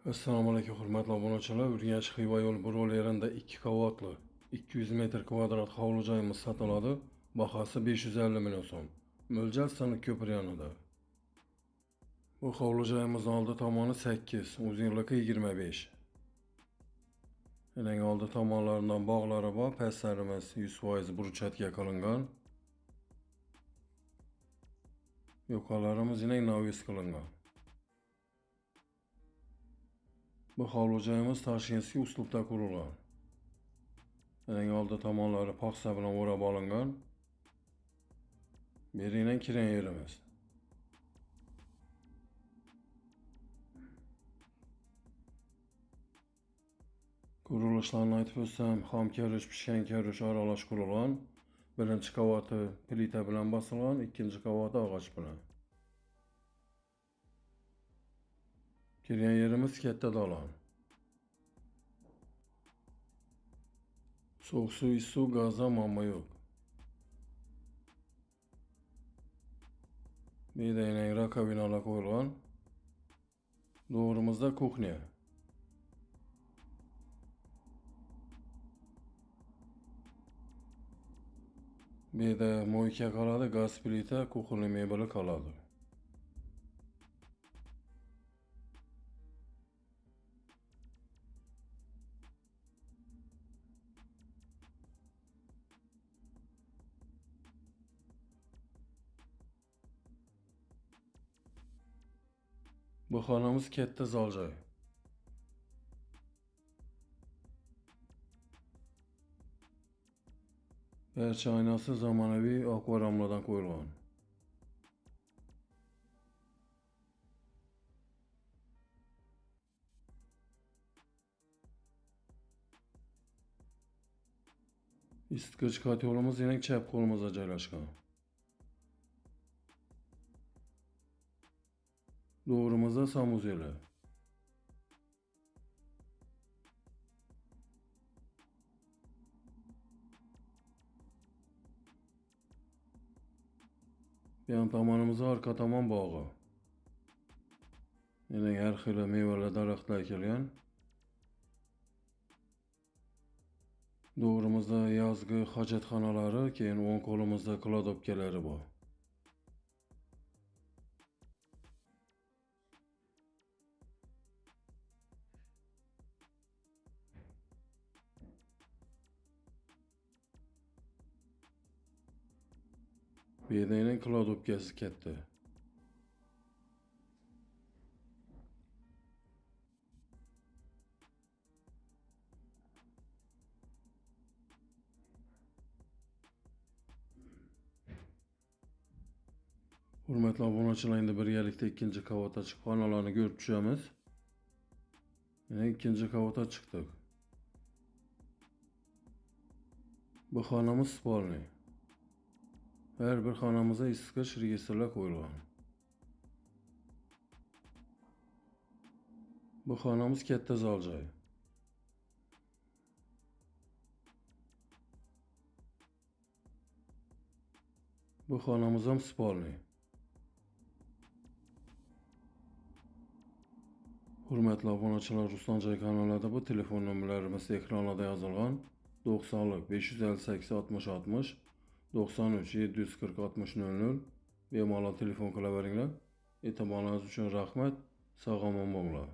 Assalomu alaykum hurmatli obunachilar. Urganch Xiva yo'l Burolerida 2 qavatli 200 metr kvadrat hovli joyimiz sotiladi. Bahasi 550 million so'm. Mo'ljal Siniq ko'pir yonida. Bu hovli joyimizning oldi tomoni 8, uzunligi 25. Uning oldi tomonlaridan bog'lari bor. Pastlarimiz 100% bruschatga qilingan. Yuqorilarimiz yine navis qilingan. Bu hovli joyimiz Toshkentskiy uslubda qurilgan. Uning oldi tomonlari paxsa bilan o'rab olingan. Beridan kiren yerimiz. Qurilishlarni aytib o'tsam, xom karish, pishgan karish aralash qurilgan. Birinchi qavati plita bilan bosilgan, ikkinchi qavati og'och bilan. Kirgan yerimiz katta dalan. Soğuk suv, issiq, gazda muammo yo'q. Bu yerda yana rakovinalar qo'yilgan. Doğrumuzda kuxnya. Bu yerda moyka qoladi, gaz plita, kuxnya mebeli qoladi. Bu xonamiz katta zal joy. Barcha oynasi zamonaviy akvaramlardan qo'yilgan. Isitgich kotelimiz yana chap qo'limizda joylashgan. Doğrumuzda samuzeli. Yan tomonimizda arka tomon bog'i. Yana har xil mevalar, daraxtlar ekilgan. Doğrumuzda yazgı hojatxonalari, keyin o'ng qo'limizda kladovkalari bor. Bu yerda yana kladovkasi katta. Hurmatli obunachilar, endi birgalikda ikkinchi qavatga chiqib xonalarni ko'rib tushamiz. Yana ikkinchi qavatga chiqdik. Bu xonamiz spalniy. Har bir xonamizda isitgich registrlar qo'yilgan. Bu xonamiz katta zal joy. Bu xonamiz ham spalniy. Hurmatli obunachilar, Ruslan Joy kanalida bu telefon nomerlarimiz ekranlarda yozilgan. 90 558 60 60 93 740 60 00 bemalol telefon qilaveringlar. E'tiboringiz uchun rahmat. Sog' omon bo'linglar.